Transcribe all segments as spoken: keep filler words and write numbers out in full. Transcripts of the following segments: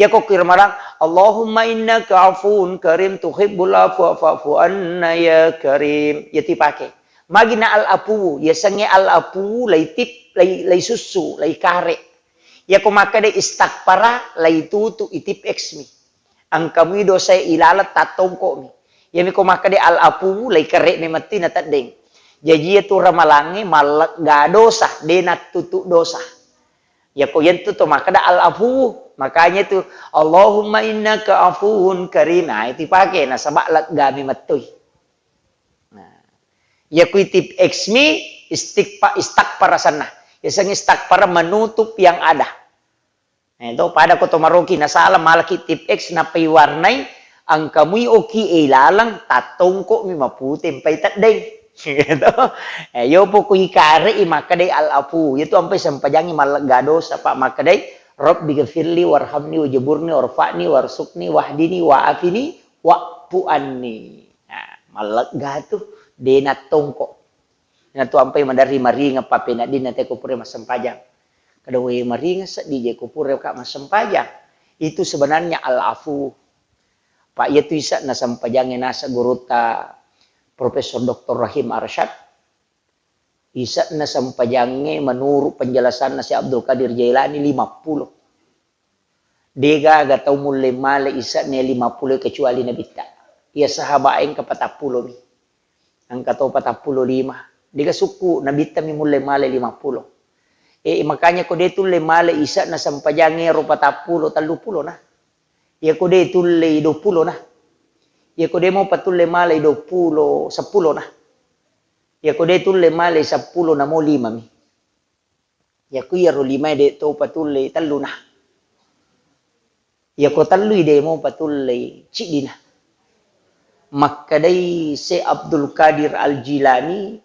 Iyako ki Ramalang, "Allahumma innaka afuwun karim tuhibbul afwa fa'fu anna ya karim." Iya tu ipake. Magi na al-afuwu, yasengnge al-afuwu, laitip-, lai-, laisussu, laikare. Iyako makkeda istaghfara, laitutu, itip X mi. Engkamui dosae ilaleng tattongko'mi. Iyami ko makkeda al-afuwu, laikare memetti nateddeng. Jaji iyatu ramalangnge mallegga dosa, de nattutu dosa. Yako yentu to makkeda al-afuwu. Makanya tu, "Allahumma innaka afuwun karim." Nah, itu pake nasaba leggami mettui. Nah, iya ku itip X mi, istikfa-, istaghfar asenna. Yasengnge istaghfar menutup yang ada. Eh, to, pada ko to maroki nasala malaki tip X nappai warnai, engkamui oki e ilaleng tattongko mi mapute mpai teddeng. Gitu. Eh, yo poko ikare i makkedai al-afu, itu ampai sempajangi mallegga dosa, Pak, makkedai, "Rabbi ghafirli warhamni wajaburni warfa'ni warsukni wahdini wa'afini wa'fu anni." Nah, mallegga tu, de nattongko. Natu ampai maderri maringeng pappeneddinna te ko pura massempajang. Kada we maringeng seddi je ko pura ka massempajang. Itu sebenarnya al-afu. Pak, iya tu ise'na sempajangnge naseng gurutta Profesor Doktor Rahim Arsyad. Ise'na sempajangnge menurut penjelasanna Syekh Abdul Qadir Jailani lima puluh. Degaga tau mulle male ise'na lima puluh kecuali Nabitta. Iya sahabat engka patappulo mi. Engka to patappulo lima. Dega sukku Nabitta mi mulle male lima puluh. E, makanya ko de tulle male ise'na sempajangnge ro patappulo, tellu pulo na. Iya ko de tulle dua puluh na. Iya ko de mo patulle male dua puluh, seppulo na. Iya ko de tulle male seppulo na mo lima mi. Iya ku iyaro limae de to patullei telluna. Iya ko tellui de mo patullei ciddina. Makkedai Syekh Abdul Qadir Al-Jilani,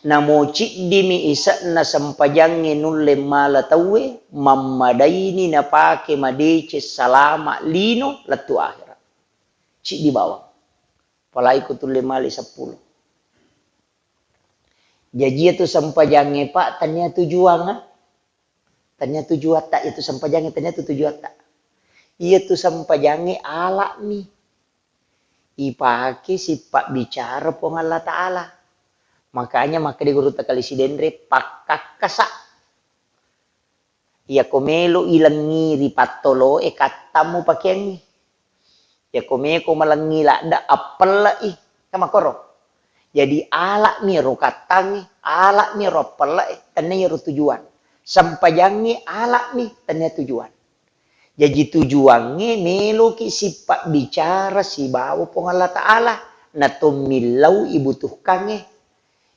namo ciddimi ise'na sempajangnge nulle mala tauwe, mammadaini napake madeceng salama lino lettu akhirat. Ciddi bawang. Apalagi ko tulle male seppulo. Jaji iyatu sempajangnge, Pak, tania tujuangnga. Tania tujuatta, iyatu sempajangnge tania tu tujuatta. Iyatu sempajangnge ala'mi. Ipake sipabbicara Puang Allah Ta'ala. Makanya makkeda gurutta Kali Sidenre, pakkakkasa. Iyako melo ilengngi ri pattoloe, kattang mupakeangngi. Iyako meko malengngi ladde, appelle'i. Kan makkoro. Jadi, ala'mi ro kattangnge, ala'mi ro appelle'e, tennia iyaro tujuan. Sempajangnge ala'mi, tennia tujuan. Jaji, tujuangnge meloki sipabbicara sibawa Puang Allah Ta'ala, natommillau ibutuhkangnge.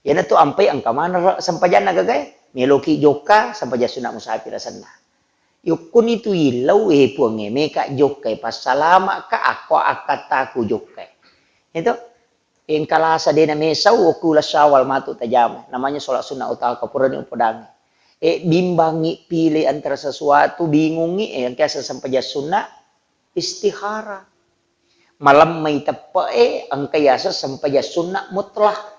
Iyanatu ampai engka maneng ro-, sempajanna gagae, meloki jokka, sempajang sunna musafir asenna. Yukkuni tu illau, eh, Puangnge, meka jokkai, passalama'ka, akko akkattaku jokkai. Itu, engka lasa dena mesau, okku uleng Syawal matu tajama. Namanya sholat sunnah utawa kapurani upodangi. Eh, bimbangi pilih antara sesuatu, bingungi, eh, engka asa sempajang sunna, istikharah. Malemmai teppe'e, engka yaseng sempajang sunna mutlak.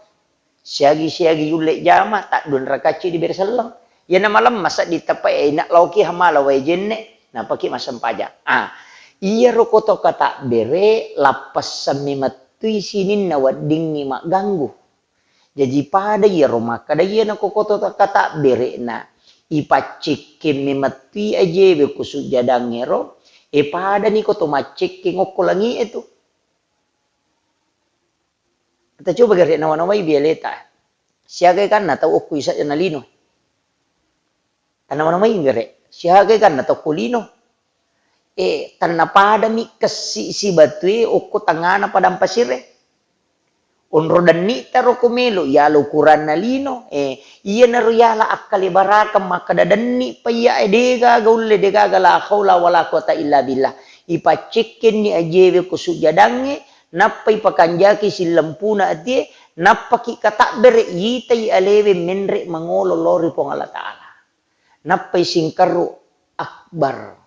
Siagi-siagi yulle jama, tadduang rakaat ceddi bere selleng. Iyana malemma sedding teppe'e, ina laoki hamala wae jenne, napaki massempajang. Ah, iyaro koto katabbere, lappessemmi mettui sininna weddingngi magganggu. Jaji pada iyaro makkeda iyana ko koto katabbere'na, ipaccekkemmi mettui ajewe ko sujjadangngero, e padani koto maccekkeng okko langi'e tu. Tacoba gare nawa-nawai bialeta. Siaga kanna tau okko ise'na lino. Tanawa-nawai gare. Siaga kanna tau okko lino. Eh, tennapadami kessi sibatue okko tengngana padang pasire. Onro denni'ta ro ko melo, yala ukuranna lino. Eh, iyanaro yala akkalebarakeng makkeda denni paiyae, degaga ulle, degaga la haula wala quwata illa billah. Ipaccekkenni ajewe ko sujjadangnge, nappa ipakanjaki sillempuna atie, nappaki katabbere, yitai alewe menre mangolo lao ri Puang Allah Ta'ala. Nappai singkerru akbar.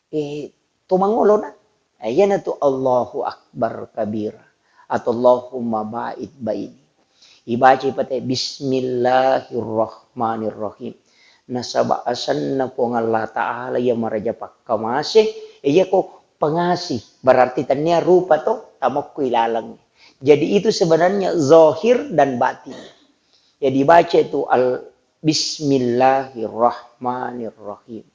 Eh, to mangolona. Eh, iyanatu Allahu Akbar kabira atau Allahumma ba'id baini. Ibaca ipate, "Bismillahirrahmanirrahim. Nasaba asenna Puang Allah Ta'ala iya maraja pakkamase, iyako pengasih, berarti tennia rupa to, tamokko ilaleng. Jadi itu sebenarnya zahir dan batin. Jadi baca itu al-, Bismillahirrahmanirrahim.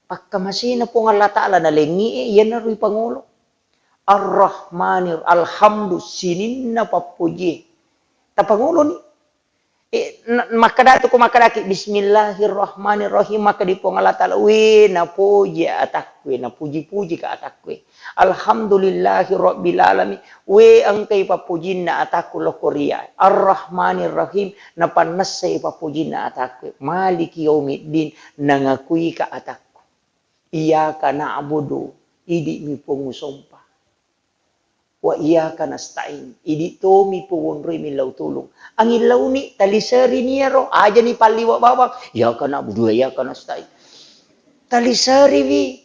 Pakkamasena Puang Allah Ta'ala nalengi e, iyanaro ipangolo. Ar-Rahmanir, alhamdu, sininna pappojie. Tapangoloni. Eh, na-, makkeda tu ko makkedaki, "Bismillahirrahmanirrahim," makkeda Puang Allah Ta'ala, "We, napoji atakku, napuji-puji ka atakku. Alhamdulillahi rabbil alamin. We, engkai pappojinna atakku lokko ria. Ar-Rahmanirrahim, napannessai pappojinna atakku. Maliki yaumiddin, nangakui ka atakku. Iyyaka na'budu, idi mi Puang usompa." Wa iyyaka nasta'in. Idi tomi Puang wonroi millau tulung. Angillauni taliserini iyaro, ajani palliwa bawang. Iyyaka na'budu wa iyyaka nasta'in. Taliseriwi.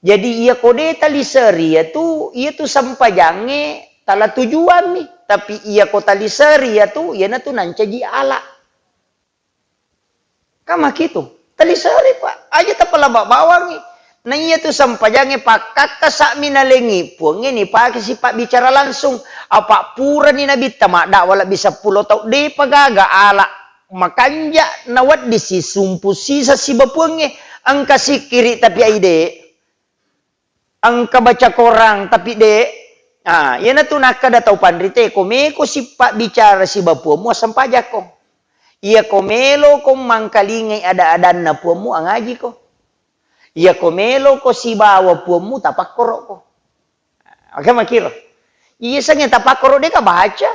Jadi iya ko de taliseri iyatu, iyatu sempajangnge tala tujuammi. Tapi iya ko taliseri iyatu, iyanatu nancaji ala. Kan makitu. Taliseri, Pak. Aja tapalaba bawangngi. Na iyatu sempajangnge pakkakkasa'mi nalengi Puangnge nipake sipabbicara langsung. Apa purani Nabitta maddakwa lebbi seppulo taung, depa gaga ala makanja nawedding sisumpu sisa siba Puangnge. Engka sikkiri tapi aide. Engka baca korang, tapi de. Ah, iyanatu nakkeda tau panrite, ko meko sipabbicara siba Puammu, assempajakko. Iya ko meloko mangkalingai ada-adanna Puammu, angajiko. Iya ko meloko sibawa Puammu, tapakkoroko. Oke, makiro. Iya sange tapakkoro deka baca.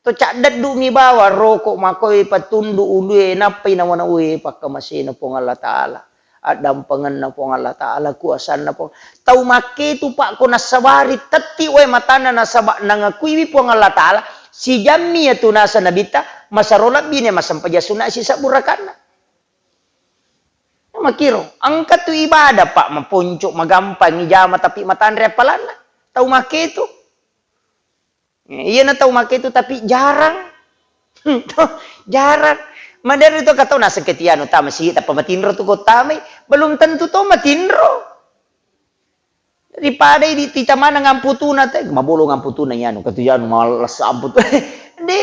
To caddeddu mi bawang roko makoe patundu ulue nappai nawa-nawa, we, pakkamasena Puang Allah Ta'ala. Addampengenna Puang Allah Ta'ala, kuasanna Puang. Tau makketu, Pak, ko nassabari tetti wae matanna nasaba nangakuiwi Puang Allah Ta'ala, sijammi iyatu nasa Nabitta, masero lebbine massempajang sunna sisebbu rakaatna. Makiro, engka tu ibadah, Pak, maponco, magampang ijama, tapi matanre appalanna. Tau makketu. Eh, iyana tau makketu tapi jarang. Jarang. Maderi to katau naseng ketianu tama si tappa matinro tu ko tamai, belum tentu to matinro. Daripada idi titamana ngamputuna te, mabolo ngamputuna iyanu, katu iyanu males amput. De,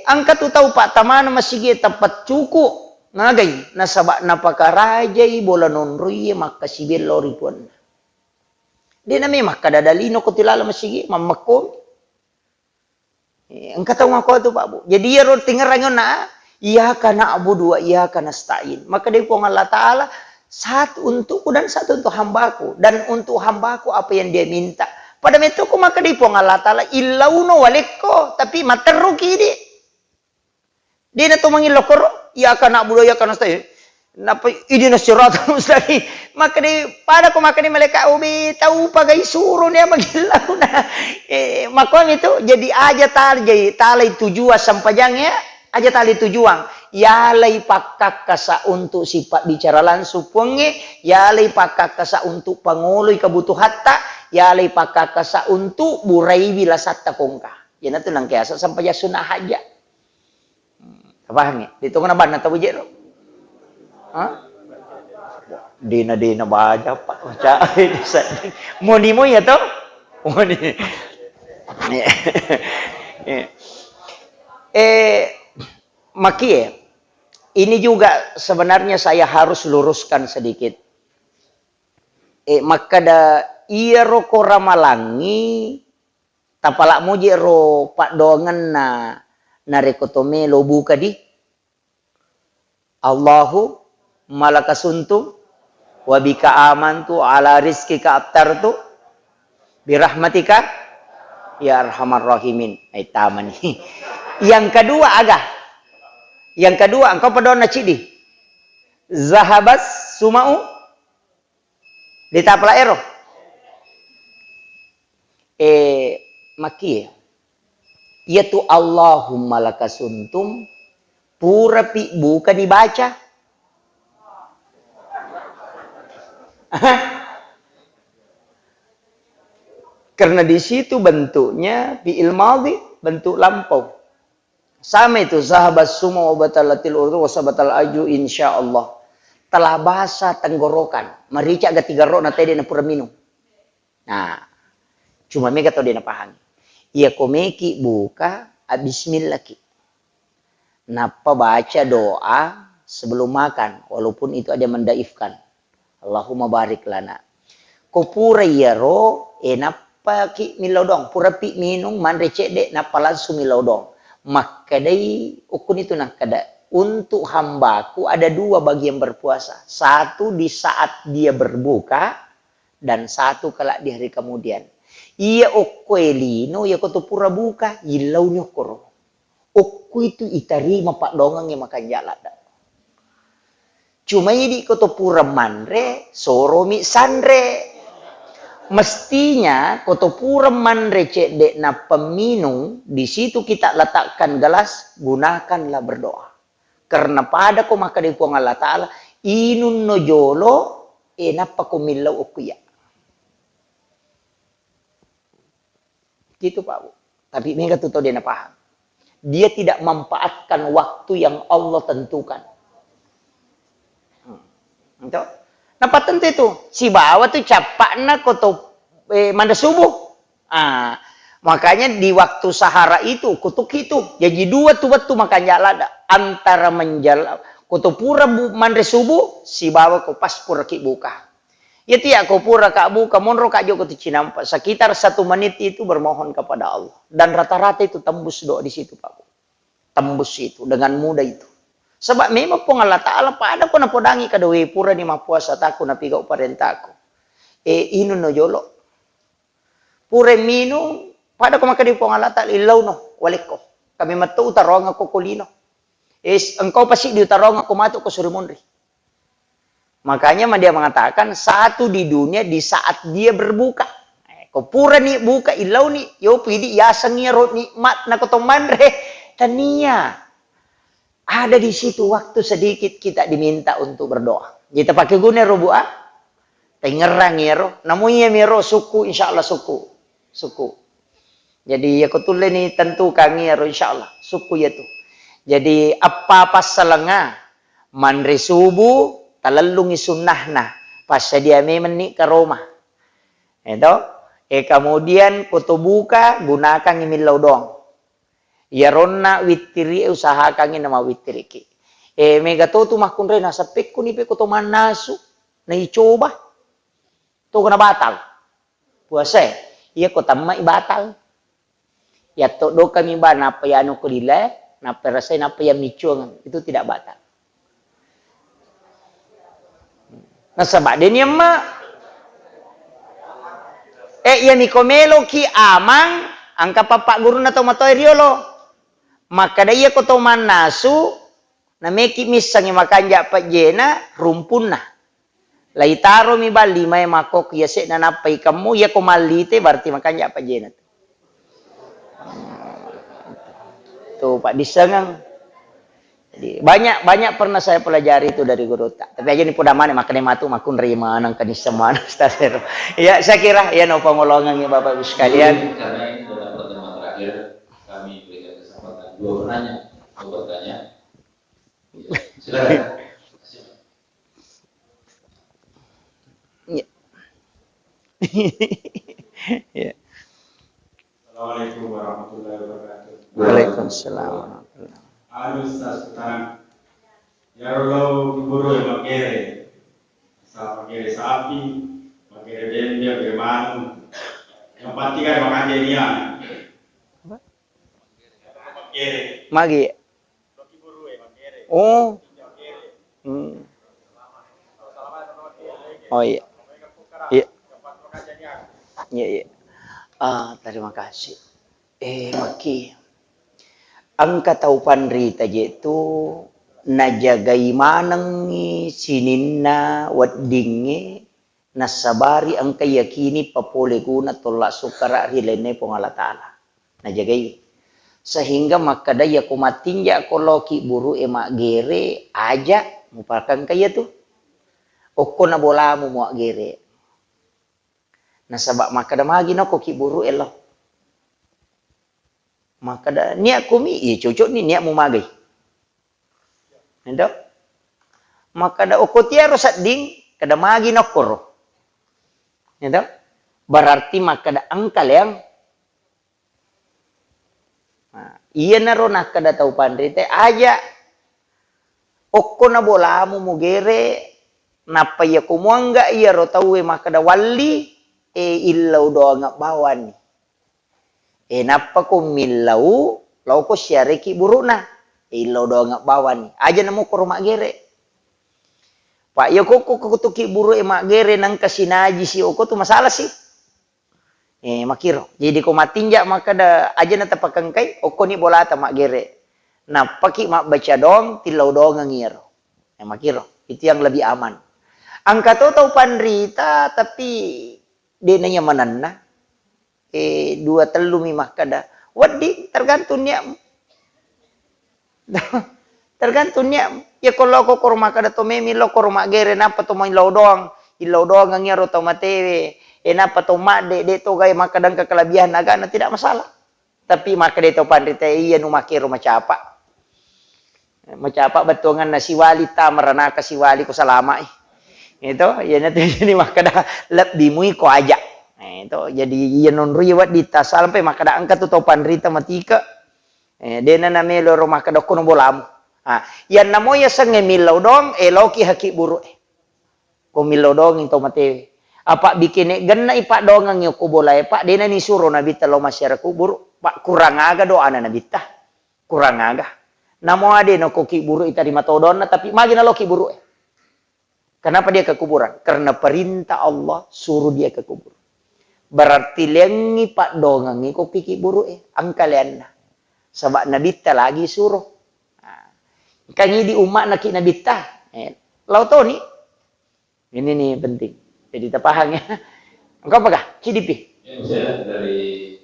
engka tu tau pattamana masigi tappa cuku. Ngagai, nasaba napakarajai bola nonroie makkasibello ri puanna. De name makkada dalino ko tilala masigi, mammekkomi. Eh, engka tau makko tu, Pak, Bu. Jadi, iyaro tingerang onna, "Iyyaka na'budu wa iyyaka nasta'in." Maka dari Puang Allah Ta'ala, "Satu untukku dan satu untuk hambaku. Dan untuk hambaku apa yang dia minta." Pada metto ko maka dari Puang Allah Ta'ala, "Illauno walekko," tapi matteruki di. Dena to mangillo koro, "Iyyaka na'budu wa iyyaka nasta'in." Napa, "Ihdinas siratal mustaqim." Makkeda, pada ko makkeda malaika, "Obe, tau pagai suro nia magillau na." Eh, makkuami tu, jadi aja tal-, jadi talai tujuan sempajang ya, aja talai tujuan. Yalai pakkakkasa untuk sipabbicara langsung Puangnge, yalai pakkakkasa untuk pangoloi kebutuhatta, yalai pakkakkasa untuk buraiwi lasatta kongka. Iyanatu nangkeasa sempajang sunna hajja. Hmm, tapahangngi? Di tongna banna tau jero. Hah? Dena-dena baja, Pak. Baca. Moni mo ya to? Moni. Eh, makie, ini juga sebenarnya saya harus luruskan sedikit. Eh, makkada iyaro ko ramalangngi, tapala muji ro paddoangenna narekko to melo buka di, "Allahumma laka suntu, wa bika amantu, ala rizqika aftartu, birahmatika ya arhamar rahimin." Eh, tamani. Yang kedua aga? Yang kedua, engka paddoanna ciddi. "Zahabas suma'u." Ditapala ero. Eh, makie. Iyatu Allahumma laka suntum purapi buka dibaca. Karena di situ bentuknya fi'il madhi, bentuk lampau. Sama itu, zahabas sumu wa batalatil urdu wa sabatal aju, insya Allah. Telah basah tenggorokan. Marica gati garro na tede na pura minum. Nah, cuma mega tau de napahangi. Iya ko meki buka, a, bismillah ki. Nappa baca doa sebelum makan, walaupun itu ada yang mendaifkan. Allahumma barik lana. Ko pura iyaro, e, nappa ki millau doang, pura pi minung, manre cedde, nappa langsung millau doang. Makkedai, ukkunitu nakkeda, untuk hambaku ada dua bagi yang berpuasa. Satu di saat dia berbuka, dan satu kelak di hari kemudian. Iya okko e lino, iya ko to pura buka, illauni okkoro. Okko itu itarima paddoangengnge makanja ladda. Cuma idi ko to pura manre, soromi sanre. Mestinya ko to pura manre cedde nappa minung, di situ kita letakkan gelas, gunakanlah berdoa. Karena pada ko makkeda Puang Allah Ta'ala, inunno jolo, e, nappa ko millau okko iya. Gitu, Pak Bu. Tapi mega tu tau de napahang. Dia tidak manfaatkan waktu yang Allah tentukan. Hmm. Ento? Nappa tentu itu. Sibawa tu cappa'na ko to, eh, manre subuh. Ah, makanya di waktu sahara itu, kutuk itu. Jadi dua tu wettu makanja ladda. Antara menjal-, ko to pura bu-, manre subuh, sibawa ko pas pura ki buka. Iya tiya ko pura ka buka, monro ka joko tu cinampa. Sekitar satu menit itu bermohon kepada Allah. Dan rata-rata itu tembus doa di situ, Pak Bu. Tembus itu, dengan mudah itu. Sebab memang Puang Allah Ta'ala pada ko napodangi kada we pura ni mappuasa taku napigau parentaku. E, inunno jolo. Pura minung, pada ko makkeda Puang Allah Ta'ala, illauno, walekko. Kami metto utaroangekko ko lino. Eh, engkau pasti diutaroangekko matu ko suri munri. Makanya ma dia mengatakan, satu di dunia di saat dia berbuka. Eh, ko purani buka, illauni, yo pidi yaseng iyaro nikmat na ko to manre. Tania. Ada di situ waktu sedikit kita diminta untuk berdoa. Jadi, tapake guna ro, Bu, ah? Taingerrang iyaro. Namu iya miro suku, insya Allah suku. Suku. Jadi, iya ko tulle ni tentukan iyaro, insya Allah. Suku iya tu. Jadi, apa passalenga? Manre subuh, talellungi sunnahna. Passadia memenni karoma. Eto? E, kemudian ko to buka, gunakangi millau doang. Iyaronna wittiri e usahakangngi namawittiriki. E, mega to tu makkunrai naseppekku ni pe ko to mannasu, naicoba. To kena batal. Puasa e, iya ko tamma i batal. Yatto dokami ba nappa yanu ko dile, nappa rasai, nappa yamiccuang, itu tidak batal. Nasaba deni emma. Eh, iya miko meloki amang, angka pappa gurunna to matoa riolo. Makkada iya ko to mannasu, nameki missangi makanja pejjena rumpunna. Laitaromi ba limae makkokki yase'na nappa ikemmu, iya ko mallite berarti makanja pejjena tu. Tu, paddissengeng. Jadi, banyak, banyak pernah saya pelajari itu dari guru ta. Tapi aja ni poda maneng, makanya matu makkunrai maneng, kenisseng maneng, Ustaz. Ya, saya kira, ya, no pengolongan ya, Bapak Ibu sekalian. Karena ini adalah pertemuan terakhir, kami berikan kesempatan dua penanya mau bertanya. Ya, silakan. Iya. Iya. Assalamualaikum warahmatullahi wabarakatuh. Waalaikumsalam warahmatullahi. Anu, Ustaz, Ustaz. Iyaro lao guru e maggere. Sa-, maggere sapi, maggere bembe, maggere manu. Yang penting kan makan jenian. Apa? Maggere. Magi. Oh. Hmm. Oh, iya. Iya. Iya, iya. Ah, terima kasih. Eh, maki. Engka tau panrita je tu najagai manengngi sininna weddingnge, nassabari engka yakini papole guna tolla sukkara ri lainna Puang Allah Ta'ala. Najagai. Sehingga makkada, iya ko mattinja ko lao kibburu e maggere, aja mupakengka iya tu. Okko na bolamu muaggere. Nasaba makkada magi noko kibburu e lao. Makkeda, "Niatku mi," iya cocok ni niatmu magai. Ento? Makkeda, "Okko tiaro sedding," kada magi nokkoro. Ento? Berarti makkeda engka leang. Nah, iyanaro nakkeda tau panrita, aja okko na bolamu mugere, nappa iya ko muangga iyaro tauwe makkeda walli, e, illau doang bawani. E, nappa ko millau, laoko siareki burukna. E, illau doang bawani. Aja namo koro maggere. Pak, iya ko, ko, ko tuki buru e maggere nangka sinaji si oko tu masalah si. Eh, makiro. Jadi ko matinja makkeda aja na tapakengkai, okkoni bolata maggere. Nappaki mabbaca doang, tillau doangengi iyaro. Eh, makiro. Itu yang lebih aman. Engka to tau panrita, tapi de naiya manenna. Eh, dua tellu mi makkeda, "Wedding, tergantung niatmu." Tergantung niatmu. Iya ko lao ko koro makkeda to memi lao koro maggere, nappa to mau illau doang. Illau doangengi iyaro tau matewe. Eh, nappa to madde, de to gae makkeda engka kelebihan agana, tidak masalah. Tapi makkeda to panrita, iya nu makkero macapa. Macapa bettuanganna siwali ta maranaka siwali ko salamai. Itu, iyanatu jadi makkeda lebbi mui ko aja. Nah, itu jadi iya nonroi wedding ta sampai makkeda engka tu tau panrita matike. Eh, dena namelo ro makkeda okkono bolamu. Ah, iyanna mo yasengnge millau doang, eh, laoki haki buru e. Ko millau doang to matewe. Apa bikene genna ipa doangengi ko bolae, Pak, dena nisuro Nabitta lao masyarakat kuburu. Pak, kurang aga doana Nabitta. Kurang aga. Namo ade no ko kiburu itarima todonna, tapi magi nalo kiburu e. Kenapa dia ke kuburan? Karena perintah Allah suruh dia ke kubur. Berarti lengi paddoangengi ko kiki buru e, engka leanna. Sebab Nabitta lagi suruh. Nah, engka ngidi umma'na ki Nabitta. Eh, lao toni. Ini nih penting. Jadi tapahang ya. Engkau apakah? Cidipi. Ini saya dari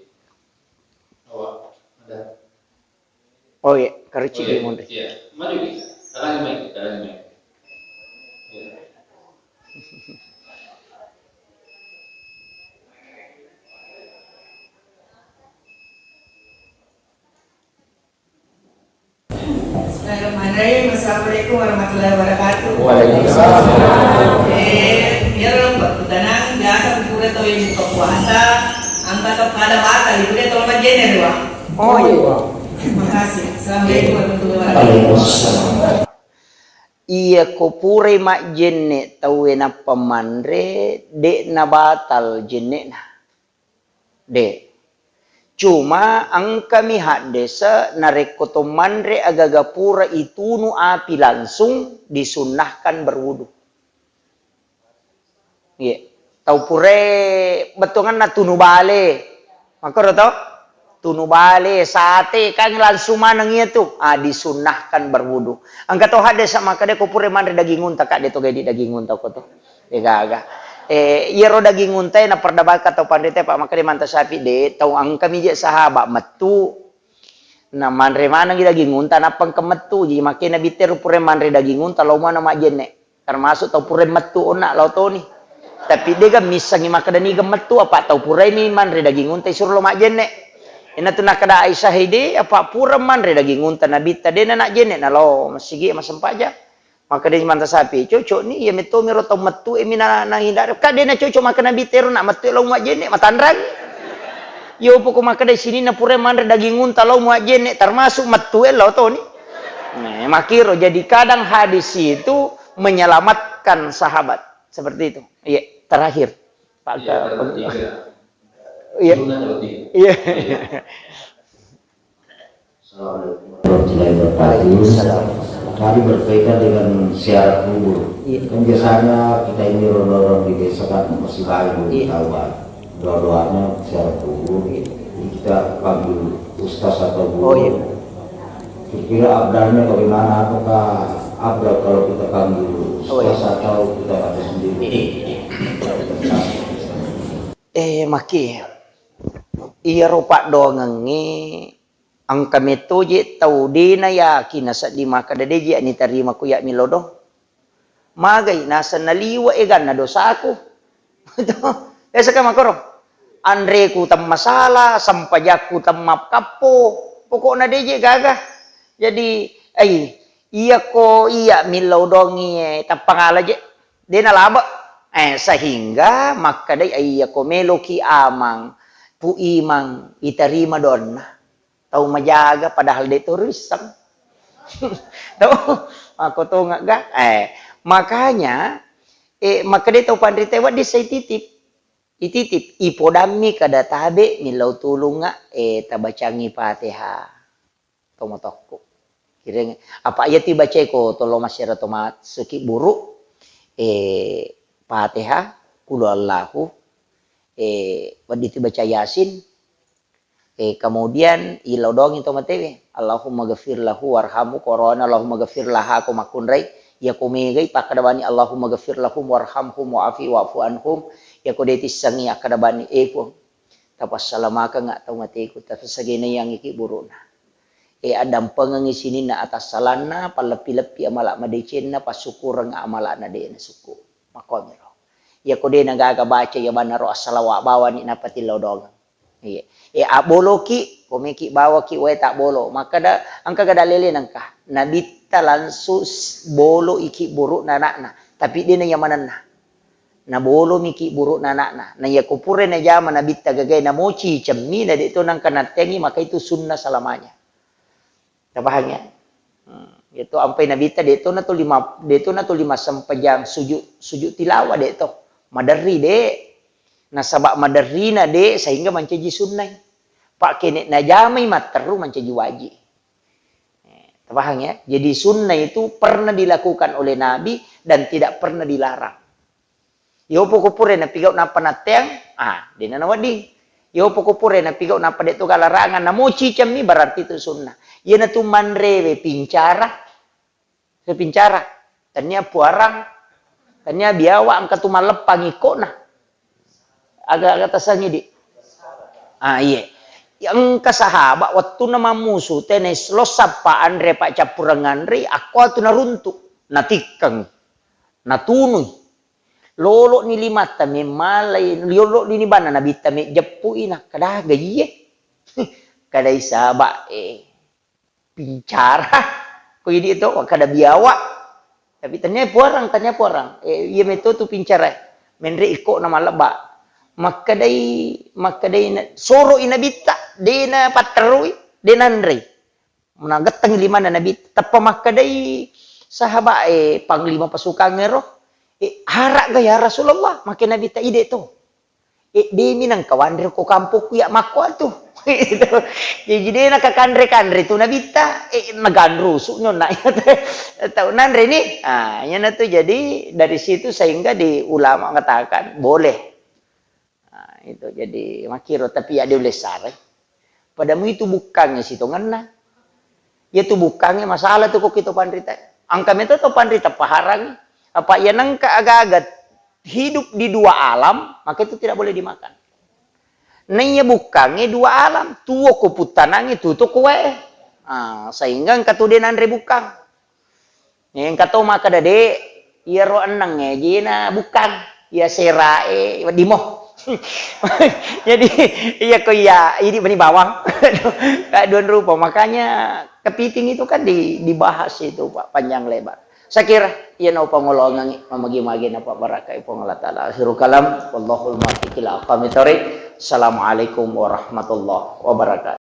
awak ada. Oh iya, karuci. Oh iya, di munri. Iya. Maju kita. Karangi mai, karangi mai. Iya. Bismillahirrahmanirrahim. Assalamualaikum warahmatullahi wabarakatuh. Waalaikumsalam. Eh, iyaro pakkutanang biasa pura tau yang buka puasa, angka to kada batal, itu dia tolong majene dua. Oh iya. Makasih. Assalamualaikum warahmatullahi wabarakatuh. Waalaikumsalam. Iya ko purai majjenne tauwe nappa manre, de'na batal jenne'na. De. Cuma engkami haddese narekko to manre agaga pura itunu api langsung disunnahkan berwudu. Iya. Tau purae bettuanganna tunu bale. Makkoro to? Tunu bale, sate, kan langsung maneng iya tu. Ah, disunnahkan berwudu. Engka to haddese makkeda ko pura manre daging unta, Kak, de to gaidi daging unta ko to. De gaga. Eh, iyaro daging unta e naperdabaka tau panrita, Pak, makkeda manta sapi de, tau engkami je sahabat mettu. Na manre manengi daging unta nappa engka mettu. Jadi makkeda Nabitta ro pura manre daging unta, lao mana majjenne. Termasuk tau pura mettu onna lao toni. Tapi dega missengi makkeda niga mettu, apa tau purai mi manre daging unta isuro lao majjenne. Ina tu nakkeda Aisyah, "Ide, apa pura manre daging unta Nabitta dena najjenne, nalao masigi massempajang." Makkeda manta sapi, "Cocok ni, iya metto mi ro tau mettu e mi na, na hindari." Ka dena cocok makkeda Nabitta ero na mettu e lao majjenne, matanrang. Yo poko makkeda sininna pura manre daging unta lao majjenne, termasuk mettu e lao toni. Nah, makkiro. Jadi kadang hadis itu menyelamatkan sahabat. Seperti itu. Iya, terakhir. Pak. Iya, ke-, terakhir. Iya. Sunnah kalau tiga. Iya. Iya. Assalamualaikum warahmatullahi wabarakatuh. Waalaikumsalam. Tadi berkaitan dengan ziarah kubur. Iya. Kan biasanya kita ini orang-orang di desa kan masih baru, belum, iya, tahu kan. Doa-doanya ziarah kubur. Iya. Jadi kita panggil ustaz atau guru. Oh, iya. Kira-kira afdalnya bagaimana? Apakah afdal kalau kita panggil, oh, iya, ustaz atau kita baca sendiri? Iya. Eh, maki. Iyaro paddoangengnge engka metto je tau de nayakin nasedding makkeda de je nitarima ku ya millau do. Magai naseng naliwe' eganna dosaku. Biasa kan makkoro. anreku temmasala, sempajakku temmakkappo, pokokna deje gaga. Jadi, ai, iyako iya millau dongi, eh, tappangala je, de nalabe. Eh, sehingga makkedai, ai, iyako meloki amang, pu imang, itarima doanna. Tau majaga, padahal de to risseng. Tau, makko tongegga. Eh, makanya, eh, makkeda tau panrita, wedding sai titip. Ititip, ipodammi kada tabe millau tulungnga, eh, tabacangi Fatihah. Tomotokku. Kireng, apa iya tibacai ko tolo masyarakat to masuki buru, eh, Fatihah, Qul Huwallahu, eh, wedding tibaca Yasin, Eh, kemudian, ilodongi to matewe. Allahumma ghafir lahu warhamhu, korona Allahumma ghafir laha ko makkunrai. Iya ko megai pakkada bani Allahumma ghafir lahum warhamhum wa'afi wa'fu anhum. Iya ko de tissengi akkada bani, eh, Puang, tapassalamakeng tau mateku, tapasagenaiang iki burukna. Eh, addampengengi sininna atassalanna, palleppi-leppi amala madecenna, passukureng amalana de nasukku. Makkomiro. Iya ko de nagaga baca iya bannaro assalawa bawani nappa tilodongeng. Iya. E, abboloki, komeki bawaki wae tabbolo. Makkada, engka gada lele nengka. Nabitta langsung s-, bolo iki burukna anakna. Tapi de na iya manenna. Nabolomi ki burukna anakna. Na iya ko pura najama nabitta gagai namoci cemmi na de to nangka nattengi, maka itu sunnah selamanya. Tapahang ya? Hmm. Itu ampai nabitta de to na to lima, de to na to lima sempajang sujud, sujud tilawah de to. Maderri de. Nasaba maderrina de sehingga mancaji sunnai. Pak kene najamai matteru mancaji wajib. Eh, tapahang ya? Jadi sunnah itu pernah dilakukan oleh Nabi dan tidak pernah dilarang. Yopo ko pura napigau nappa natteang, ah, dena nawedding. Yopo ko pura napigau nappa de to galarangan, namoci cemmi, berarti itu sunnah. Iyana tu manrewe pincara, pincara. Tania puarang, tania biawa engka tu malleppang ikkona. Aga, aga tasangi di. Ah, iye. Engka sahabat wettunna mammusu, tena lo sappa anre paccappureng anre, akko tu naruntu, natikkeng, natunui. Lolo'ni limatta memmalai, lolo'ni banna nabitta mejjeppui, nakkada aga iye. Kadai saba, eh, pincara. Ko idi to, kada biawa. Tapi tania puarang, tania puarang. Eh, iya meto tu pincara. Menre iko na malebba. Makkedai, makkedai na, soro i nabitta, de na patterui, de nanrei. Nagetteng limanna Nabi, teppa makkedai sahabat, eh, panglima pasukan ero, eh, "Hara'ga ya Rasulullah?" Make Nabi ta, "Ide to." "Eh, demi nangka wanre ko kampokku ya makko atu." Jadi de nakakanre-kanre tu Nabi ta, eh, naganrusu nyonna. Tau nanre ni. Ah, iyana tu jadi dari situ sehingga di ulama mengatakan boleh. Nah, itu jadi makkiro, tapi ya diulessare. Padamu itu bukkangnge sitongenna. Ya tu bukkangnge masalah tu ko kito panrita. Angka meto to panrita paharangi. Apa ya nengka agaga hidup di dua alam, maka itu tidak boleh dimakan. Naiya bukkangnge dua alam, tuo ko puttanangnge, tuto ko wae. Ah, sehingga engka tu de nanre bukkang. Engka to makkeda, "De, iyaro enneng e, jena bukkang, iya sera e, wedding mo." Jadi, iya ko iya, idi meni bawang. Kaduan rupa, makanya kepiting itu kan di-, dibahas itu, Pak, panjang lebar. Saya kira, iya nau pangolongangi, mamagi-magi napa barakai Puang Allah Ta'ala. Akhirul kalam, wallahul muwaffiq ila aqwamit thariq. Assalamualaikum warahmatullahi wabarakatuh.